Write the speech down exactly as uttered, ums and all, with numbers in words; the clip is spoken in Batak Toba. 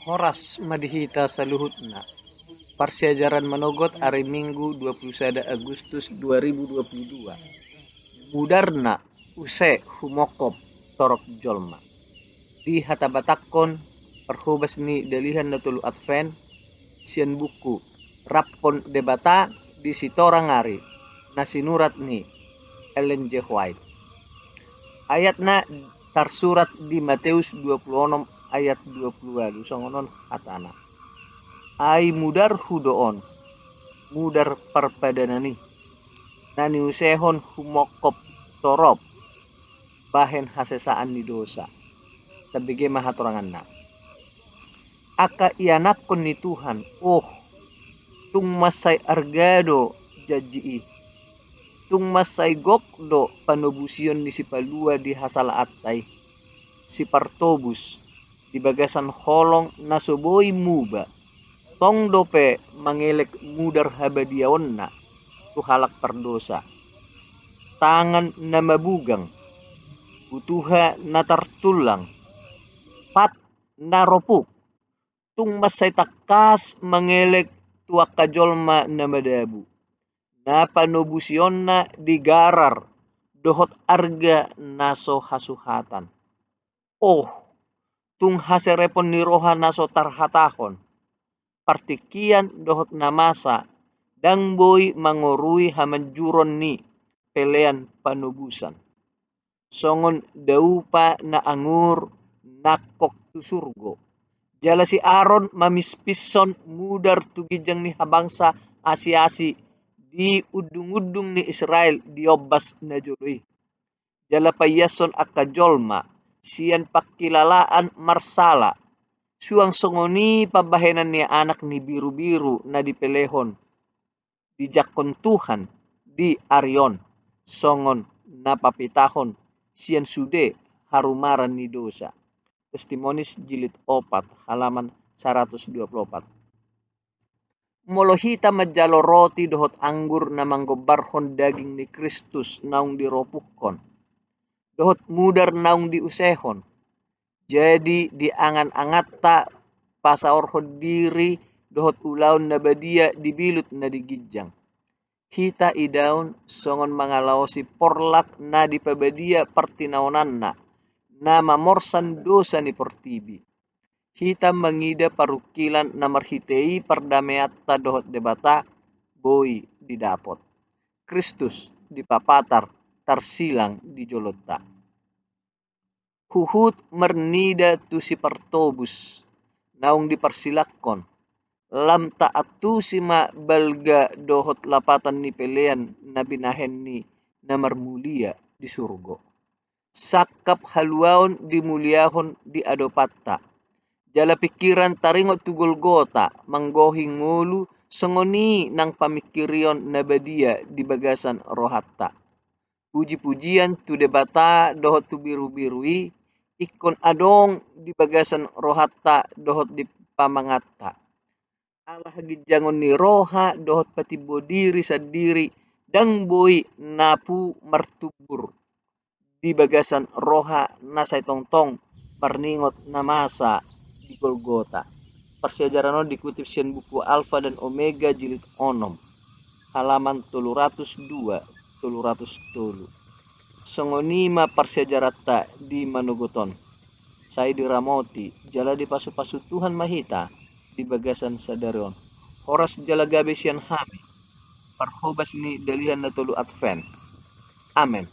Horas ma di hita saluhutna. Parsiajaran manogot ari Minggu dua puluh sada Agustus dua ribu dua puluh dua. Mudarna use humongkop torop jolma. Dihatabatakhon parhobas ni Dalihan Na Tolu Advent sian buku Raphon Debata di Sitorang Ari na sinurat ni Ellen G. White. Ayatna tarsurat di Mateus dua puluh onom ayat dua puluh walu, songon on hatana: Ai mudarhu do on, mudar parpadanan i, na niusehon humongkop torop bahen hasesaan ni dosa. Tabege ma hatoranganna. Angka ianakhon ni Tuhan, oh, tung mansai arga do janji i. Tung mansai gok do panobusion ni Sipalua di hasalaanta i, Sipartobus, di bagasan holong na so boi muba, tong dope mangelek mudar habadiaonna tu halak pardosa. Tangan na mabugang, butuha na tartullang, pat na ropuk, tung mansai tangkas mangelek tu angka jolma na madabu, na panobusionna di garar dohot arga na so hasuhatan. Oh, tung haserepon ni roha na so tarhatahon, partingkian dohot na masa ndang boi mangorui hamanjuron ni pelean panobusan. Songon daupa na angur nangkok tu surgo. Jala si Aron mamispishon mudar tu ginjang ni habangsa asi-asi di undung-undung ni Israel di ombas na jolo i. Jala paiashon angka jolma sian pangkilalaan marsala, suang songon i pambahenan ni Anak ni Birubiru na dipelehon, dijangkon Tuhan di ari on, songon na papitahon sian sude harumaran ni dosa. Testimonies jilid opat, halaman saratus dua puluh opat. Molo hita manjalo roti dohot anggur na manggombarhon daging ni Kristus naung diropukhon, dohot mudar naung diusehon, jadi di angan-anganta pasaorhon diri dohot ulaon na badia di bilut na di ginjang. Hita idaon songon mangalaosi porlak na dipabadia partinaonanna, na mamorsan dosa ni portibi. Hita mangida parungkilan na marhite i pardameanta dohot Debata boi didapot. Kristus dipapatar tarsilang di jolonta. Huhut marnida tu Sipartobus naung diparsilanghon, lam taantusi ma balga dohot lapatan ni pelean na binahen ni na marmulia di surgo. Sangkap haluaon dimuliahon di adopanta. Jala pingkiran taringot tu Golgota manggohi ngolu songon i nang pamingkirion na badia di bagasan rohanta. Puji-pujian tu Debata dohot tu Birubiru i ingkon adong di bagasan rohanta dohot di pamanganta. Ala haginjangon ni roha dohot patimbo diri sandiri ndang boi napu martumbur di bagasan roha na sai tongtong marningot na masa di Golgota. Parsiajaran on dikutip sian buku Alfa dan Omega jilid onom, halaman tolu ratus dua, tolu ratus tolu. Songon i ma parsiajaranta di manogot on. Sai diramoti jala dipasu-pasu Tuhan ma hita di bagasan sadari on. Horas jala gabe sian hami, parhobas ni Dalihan Na Tolu Advent. Amen.